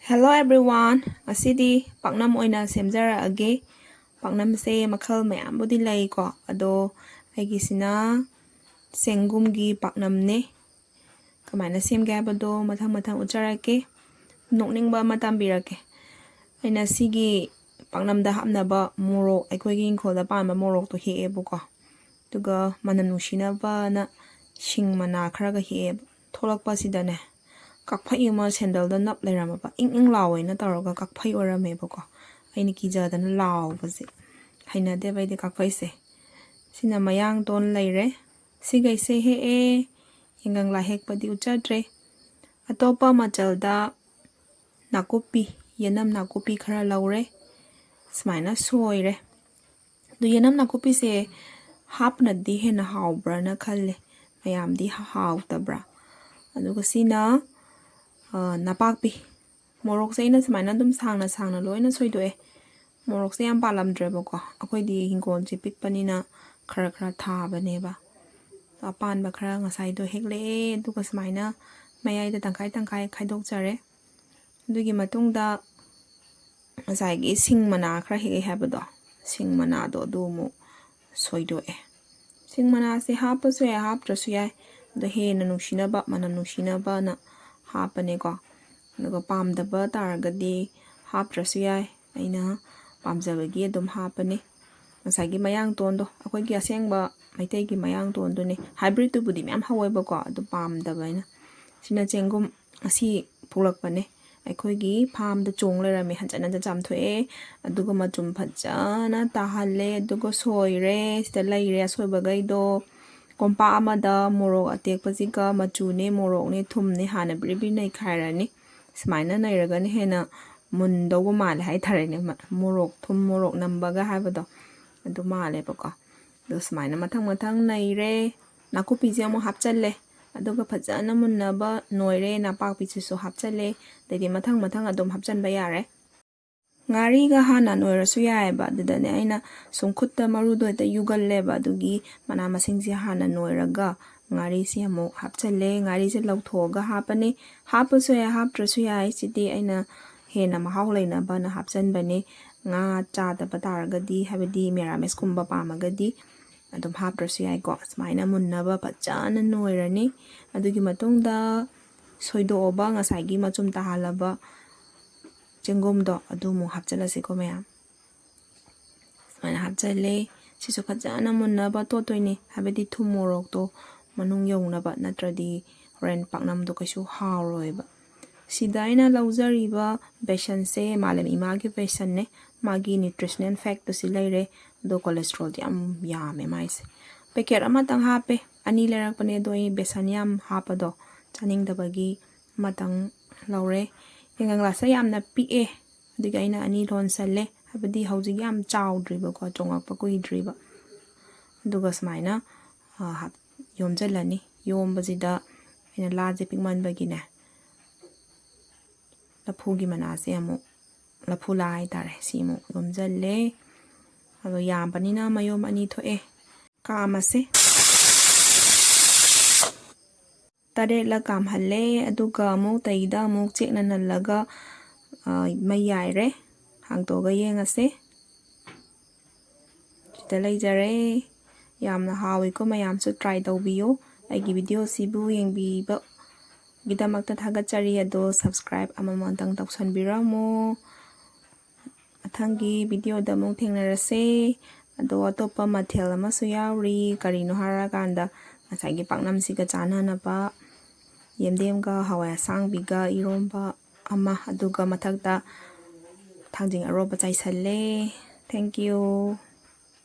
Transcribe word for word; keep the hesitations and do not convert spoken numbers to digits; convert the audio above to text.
Hello everyone, ꯉꯁꯤꯗꯤ ꯄꯥꯛꯅꯝ ꯑꯣꯏꯅ ꯁꯦꯝꯖꯔꯛꯑꯒꯦ꯫ ꯄꯥꯛꯅꯝꯁꯦ ꯃꯈꯜ ꯃꯌꯥꯝꯕꯨꯗꯤ ꯂꯩꯀꯣ, ꯑꯗꯣ ꯑꯩꯒꯤꯁꯤꯅ ꯆꯦꯡꯒꯨꯝꯒꯤ ꯄꯥꯛꯅꯝꯅꯦ꯫ ꯀꯃꯥꯏꯅ ꯁꯦꯝꯒꯦ ꯍꯥꯏꯕꯗꯣ ꯃꯊꯪ ꯃꯊꯪ ꯎꯠꯆꯔꯛꯀꯦ꯫ ꯅꯣꯛꯅꯤꯡꯕ ꯑꯃ ꯇꯝꯕꯤꯔꯛꯀꯦ꯫ ꯑꯩꯅ ꯁꯤꯒꯤ ꯄꯥꯛꯅꯝꯗ ꯍꯥꯞꯅꯕ ꯃꯣꯔꯣꯛ, ꯑꯩꯈꯣꯏꯒꯤ ꯏꯪꯈꯣꯜꯗ ꯄꯥꯟꯕ ꯃꯣꯔꯣꯛꯇꯣ ꯍꯦꯛꯑꯦꯕꯀꯣ꯫ ꯑꯗꯨꯒ ꯃꯅꯝ ꯅꯨꯡꯁꯤꯅꯕꯅ ꯁꯤꯡ ꯃꯅꯥ ꯈꯔꯒ ꯍꯦꯛꯑꯦꯕ꯫ ꯊꯣꯛꯂꯛꯄꯁꯤꯗꯅꯦ, ꯀꯛꯐꯩ ꯑꯃ ꯁꯦꯟꯗꯜꯗ ꯅꯞ ꯂꯩꯔꯝꯃꯕ꯫ ꯏꯪ ꯏꯪ ꯂꯥꯎꯋꯦꯅ ꯇꯧꯔꯒ ꯀꯛꯐꯩ ꯑꯣꯏꯔꯝꯃꯦꯕꯀꯣ꯫ ꯑꯩꯅ ꯀꯤꯖꯗꯅ ꯂꯥꯎꯕꯁꯦ꯫ ꯍꯩꯅꯗꯦꯕ ꯑꯩꯗꯤ ꯀꯛꯐꯩꯁꯦ꯫ ꯁꯤꯅ ꯃꯌꯥꯡꯇꯣꯟ ꯂꯩꯔꯦ꯫ ꯁꯤꯈꯩꯁꯦ ꯍꯦꯛꯑꯦ꯫ ꯌꯥꯏꯉꯪꯂꯥ ꯍꯦꯛꯄꯗꯤ ꯎꯠꯆꯗ꯭ꯔꯦ꯫ ꯑꯇꯣꯞꯄ ꯃꯆꯜꯗ ꯅꯥꯀꯨꯞꯄꯤ, ꯌꯦꯅꯝ ꯅꯥꯀꯨꯞꯄꯤ ꯈꯔ ꯂꯧꯔꯦ꯫ ꯁꯨꯃꯥꯏꯅ ꯁꯣꯏꯔꯦ꯫ ꯑꯗꯣ ꯌꯦꯅꯝ ꯅꯥꯀꯨꯞꯄꯤꯁꯦ ꯍꯥꯞꯄꯅꯗꯤ ꯍꯦꯟꯅ ꯍꯥꯎꯕ꯭ꯔꯥꯅ ꯈꯜꯂꯦ꯫ ꯃꯌꯥꯝꯗꯤ ꯍꯥꯎꯇꯕ꯭ꯔꯥ? ꯑꯗꯨꯒ ꯁꯤꯅ, ꯑ, ꯅꯄꯥꯛꯄꯤ꯫ ꯃꯣꯔꯣꯛꯁꯦ ꯑꯩꯅ ꯁꯨꯃꯥꯏꯅ ꯑꯗꯨꯝ ꯁꯥꯡꯅ ꯁꯥꯡꯅ ꯂꯣꯏꯅ ꯁꯣꯏꯗꯣꯛꯑꯦ꯫ ꯃꯣꯔꯣꯛꯁꯦ ꯌꯥꯝ ꯄꯥꯜꯂꯝꯗ꯭ꯔꯦꯕꯀꯣ꯫ ꯑꯩꯈꯣꯏꯗꯤ ꯍꯤꯡꯒꯣꯜꯁꯦ ꯄꯤꯛꯄꯅꯤꯅ ꯈꯔ ꯈꯔ ꯊꯥꯕꯅꯦꯕ꯫ ꯑꯄꯥꯟꯕ ꯈꯔ ꯉꯁꯥꯏꯗꯣ ꯍꯦꯛꯂꯛꯑꯦ, ꯑꯗꯨꯒ ꯁꯨꯃꯥꯏꯅ ꯃꯌꯥꯏꯗ ꯇꯪꯈꯥꯏ ꯇꯪꯈꯥꯏ ꯈꯥꯏꯗꯣꯛꯆꯔꯦ꯫ ꯑꯗꯨꯒꯤ ꯃꯇꯨꯡꯗ ꯉꯁꯥꯏꯒꯤ ꯁꯤꯡ ꯃꯅꯥ ꯈꯔ ꯍꯦꯛꯑꯦ ꯍꯥꯏꯕꯗꯣ, ꯁꯤꯡ ꯃꯅꯥꯗꯣ ꯑꯗꯨ ꯑꯃꯨꯛ ꯁꯣꯏꯗꯣꯛꯑꯦ꯫ ꯁꯤꯡ ꯃꯅꯥꯁꯦ ꯍꯥꯞꯄꯁꯨ ꯌꯥꯏ, ꯍꯥꯞꯇ꯭ꯔꯁꯨ ꯌꯥꯏ꯫ ꯑꯗꯣ ꯍꯦꯟꯅ ꯅꯨꯡꯁꯤꯅꯕ, ꯃꯅꯝ ꯅꯨꯡꯁꯤꯅꯕꯅ ꯍꯥꯞꯄꯅꯦꯀꯣ꯫ ꯑꯗꯨꯒ ꯄꯥꯝꯗꯕ ꯇꯥꯔꯒꯗꯤ ꯍꯥꯞꯇ꯭ꯔꯁꯨ ꯌꯥꯏ꯫ ꯑꯩꯅ ꯄꯥꯝꯖꯕꯒꯤ ꯑꯗꯨꯝ ꯍꯥꯞꯄꯅꯦ꯫ ꯉꯁꯥꯏꯒꯤ ꯃꯌꯥꯡꯇꯣꯟꯗꯣ, ꯑꯩꯈꯣꯏꯒꯤ ꯑꯁꯦꯡꯕ ꯃꯩꯇꯩꯒꯤ ꯃꯌꯥꯡꯇꯣꯟꯗꯨꯅꯦ꯫ ꯍꯥꯏꯕ꯭ꯔꯤꯠꯇꯨꯕꯨꯗꯤ ꯃꯌꯥꯝ ꯍꯧꯋꯦꯕꯀꯣ, ꯑꯗꯨ ꯄꯥꯝꯗꯕ ꯑꯩꯅ꯫ ꯁꯤꯅ ꯆꯦꯡꯒꯨꯝ ꯉꯁꯤ ꯄꯨꯔꯛꯄꯅꯦ꯫ ꯑꯩꯈꯣꯏꯒꯤ ꯐꯥꯔꯝꯗ ꯆꯣꯡ ꯂꯩꯔꯝꯃꯦ꯫ ꯍꯟꯖꯟ ꯍꯟꯖꯟ ꯆꯥꯝꯊꯣꯛꯑꯦ꯫ ꯑꯗꯨꯒ ꯃꯆꯨꯝ ꯐꯖꯅ ꯇꯥꯍꯜꯂꯦ꯫ ꯑꯗꯨꯒ ꯁꯣꯏꯔꯦ꯫ ꯁꯤꯗ ꯂꯩꯔꯦ ꯑꯁꯣꯏꯕꯈꯩꯗꯣ꯫ ꯀꯣꯝꯄꯥꯛ ꯑꯃꯗ ꯃꯣꯔꯣꯛ ꯑꯇꯦꯛꯄꯁꯤꯒ ꯃꯆꯨꯅꯦ, ꯃꯣꯔꯣꯛꯅꯦ, ꯊꯨꯝꯅꯦ ꯍꯥꯟꯅ ꯕ꯭ꯔꯤ ꯕ꯭ꯔꯤ ꯅꯩꯈꯥꯏꯔꯅꯤ꯫ ꯁꯨꯃꯥꯏꯅ ꯅꯩꯔꯒꯅ ꯍꯦꯟꯅ ꯃꯨꯟꯗꯧꯕ ꯃꯥꯜꯂꯦ ꯍꯥꯏꯇꯥꯔꯦꯅꯦ꯫ ꯃ-, ꯃꯣꯔꯣꯛ, ꯊꯨꯝ ꯃꯣꯔꯣꯛ ꯅꯝꯕꯒ ꯍꯥꯏꯕꯗꯣ ꯑꯗꯨ ꯃꯥꯜꯂꯦꯕꯀꯣ꯫ ꯑꯗꯣ ꯁꯨꯃꯥꯏꯅ ꯃꯊꯪ ꯃꯊꯪ ꯅꯩꯔꯦ꯫ ꯅꯥꯀꯨꯞꯄꯤꯁꯦ ꯑꯃꯨꯛ ꯍꯥꯞꯆꯜꯂꯦ꯫ ꯑꯗꯨꯒ ꯐꯖꯅ ꯃꯨꯟꯅꯕ ꯅꯣꯏꯔꯦ꯫ ꯅꯄꯥꯛꯄꯤꯁꯤꯁꯨ ꯍꯥꯞꯆꯜꯂꯦ꯫ ꯑꯗꯩꯗꯤ ꯃꯊꯪ ꯃꯊꯪ ꯑꯗꯨꯝ ꯍꯥꯞꯆꯟꯕ ꯌꯥꯔꯦ꯫ ꯉꯥꯔꯤꯒ ꯍꯥꯟꯅ ꯅꯣꯏꯔꯁꯨ ꯌꯥꯏꯑꯕ꯫ ꯑꯗꯨꯗꯅꯦ ꯑꯩꯅ ꯁꯨꯝ ꯈꯨꯠꯇ ꯃꯔꯨꯗꯣ ꯍꯦꯛꯇ ꯌꯨꯒꯜꯂꯦꯕ꯫ ꯑꯗꯨꯒꯤ ꯃꯅꯥ ꯃꯁꯤꯡꯁꯦ ꯍꯥꯟꯅ ꯅꯣꯏꯔꯒ ꯉꯥꯔꯤꯁꯤ ꯑꯃꯨꯛ ꯍꯥꯞꯆꯜꯂꯦ꯫ ꯉꯥꯔꯤꯁꯦ ꯂꯧꯊꯣꯛꯑꯒ ꯍꯥꯞꯄꯅꯤ꯫ ꯍꯥꯞꯄꯁꯨ ꯌꯥꯏ, ꯍꯥꯞꯇ꯭ꯔꯁꯨ ꯌꯥꯏ꯫ ꯁꯤꯗꯤ ꯑꯩꯅ ꯍꯦꯟꯅ ꯃꯍꯥꯎ ꯂꯩꯅꯕꯅ ꯍꯥꯞꯆꯟꯕꯅꯦ꯫ ꯉꯥ ꯆꯥꯗꯕ ꯇꯥꯔꯒꯗꯤ, ꯍꯥꯏꯕꯗꯤ ꯃꯦꯔꯥꯃꯦꯁꯀꯨꯝꯕ ꯄꯥꯝꯃꯒꯗꯤ ꯑꯗꯨꯝ ꯍꯥꯞꯇ꯭ꯔꯁꯨ ꯌꯥꯏꯀꯣ꯫ ꯁꯨꯃꯥꯏꯅ ꯃꯨꯟꯅꯕ ꯐꯖꯅ ꯅꯣꯏꯔꯅꯤ꯫ ꯑꯗꯨꯒꯤ ꯃꯇꯨꯡꯗ ꯁꯣꯏꯗꯣꯛꯑꯕ ꯉꯁꯥꯏꯒꯤ ꯃꯆꯨꯝ ꯇꯥꯍꯜꯂꯕ ꯆꯦꯡꯒꯨꯝꯗꯣ ꯑꯗꯨ ꯑꯃꯨꯛ ꯍꯥꯞꯆꯤꯜꯂꯁꯤꯀꯣ ꯃꯌꯥꯝ꯫ ꯁꯨꯃꯥꯏꯅ ꯍꯥꯞꯆꯜꯂꯦ꯫ ꯁꯤꯁꯨ ꯐꯖꯅ ꯃꯨꯟꯅꯕ ꯇꯣꯠꯇꯣꯏꯅꯦ, ꯍꯥꯏꯕꯗꯤ ꯊꯨꯝ ꯃꯣꯔꯣꯛꯇꯣ ꯃꯅꯨꯡ ꯌꯧꯅꯕ, ꯅꯠꯇ꯭ꯔꯗꯤ ꯍꯣꯔꯦꯟ ꯄꯥꯛꯅꯝꯗꯣ ꯀꯩꯁꯨ ꯍꯥꯎꯔꯣꯏꯕ꯫ ꯁꯤꯗ ꯑꯩꯅ ꯂꯧꯖꯔꯤꯕ ꯕꯦꯁꯟꯁꯦ ꯃꯥꯂꯦꯝ ꯏꯃꯥꯒꯤ ꯕꯦꯁꯟꯅꯦ꯫ ꯃꯥꯒꯤ nutritional factꯇꯨ ꯁꯤ ꯂꯩꯔꯦ, ꯑꯗꯣ cholesterolꯗꯤ ꯌꯥꯝ ꯌꯥꯝꯃꯦ ꯃꯥꯏꯁꯦ꯫ Packet ꯑꯃꯇꯪ ꯍꯥꯞꯄꯦ, ꯑꯅꯤ ꯂꯩꯔꯛꯄꯅꯦ, ꯑꯗꯣ ꯑꯩ ꯕꯦꯁꯟ ꯌꯥꯝ ꯍꯥꯞꯄꯗꯣ ꯆꯥꯅꯤꯡꯗꯕꯒꯤ ꯑꯃꯇꯪ ꯂꯧꯔꯦ꯫ ꯌꯥꯏꯉꯪ glassꯇ ꯌꯥꯝꯅ ꯄꯤꯛꯑꯦ, ꯑꯗꯨꯒꯤ ꯑꯩꯅ ꯑꯅꯤ ꯂꯣꯟꯁꯜꯂꯦ, ꯍꯥꯏꯕꯗꯤ ꯍꯧꯖꯤꯛ ꯌꯥꯝ ꯆꯥꯎꯗ꯭ꯔꯤꯕꯀꯣ, ꯆꯣꯡꯉꯛꯄ ꯀꯨꯏꯗ꯭ꯔꯤꯕ꯫ ꯑꯗꯨꯒ ꯁꯨꯃꯥꯏꯅ, ꯑ, ꯍꯥꯞ-, ꯌꯣꯝꯖꯜꯂꯅꯤ꯫ ꯌꯣꯝꯕꯁꯤꯗ ꯑꯩꯅ ꯂꯥꯁꯦ ꯄꯤꯛꯃꯟꯕꯒꯤꯅꯦ, ꯂꯐꯨꯒꯤ ꯃꯅꯥꯁꯦ ꯑꯃꯨꯛ, ꯂꯐꯨ ꯂꯥ ꯍꯥꯏꯇꯥꯔꯦ, ꯁꯤ ꯑꯃꯨꯛ ꯌꯣꯝꯖꯜꯂꯦ꯫ ꯑꯗꯣ ꯌꯥꯝꯕꯅꯤꯅ ꯃꯌꯣꯝ ꯑꯅꯤ ꯊꯣꯛꯑꯦ꯫ ꯀꯥꯝꯃꯁꯦ꯫ ꯇꯔꯦꯠꯂꯛ ꯀꯥꯝꯍꯜꯂꯦ, ꯑꯗꯨꯒ ꯑꯃꯨꯛ ꯇꯩꯗ ꯑꯃꯨꯛ ꯆꯦꯛꯅ ꯅꯜꯂꯒ, ꯑ, ꯃꯩ ꯌꯥꯏꯔꯦ꯫ ꯍꯥꯡꯇꯣꯛꯑꯒ ꯌꯦꯡꯉꯁꯦ꯫ ꯁꯤꯗ ꯂꯩꯖꯔꯦ꯫ ꯌꯥꯝꯅ ꯍꯥꯎꯋꯤꯀꯣ, ꯃꯌꯥꯝꯁꯨ try ꯇꯧꯕꯤꯌꯨ꯫ ꯑꯩꯒꯤ videoꯁꯤꯕꯨ ꯌꯦꯡꯕꯤꯕꯒꯤꯗꯃꯛꯇ ꯊꯥꯒꯠꯆꯔꯤ꯫ ꯑꯗꯣ subscribe ꯑꯃꯃꯝꯇꯪ ꯇꯧꯁꯟꯕꯤꯔꯝꯃꯣ꯫ ꯃꯊꯪꯒꯤ videoꯗ ꯑꯃꯨꯛ ꯊꯦꯡꯅꯔꯁꯦ꯫ ꯑꯗꯣ ꯑꯇꯣꯞꯄ ꯃꯊꯦꯜ ꯑꯃꯁꯨ ꯌꯥꯎꯔꯤ꯫ ꯀꯔꯤꯅꯣ ꯍꯥꯏꯔꯀꯥꯟꯗ ꯉꯁꯥꯏꯒꯤ ꯄꯥꯛꯅꯝꯁꯤꯒ ꯆꯥꯅꯅꯕ ꯌꯦꯟꯗꯦꯝꯒ ꯍꯋꯥꯏ ꯑꯁꯥꯡꯕꯤꯒ ꯏꯔꯣꯝꯕ ꯑꯃ, ꯑꯗꯨꯒ ꯃꯊꯛꯇ ꯊꯥꯡꯖꯤꯡ ꯑꯔꯣꯕ ꯆꯥꯏꯁꯜꯂꯦ꯫ Thank you꯫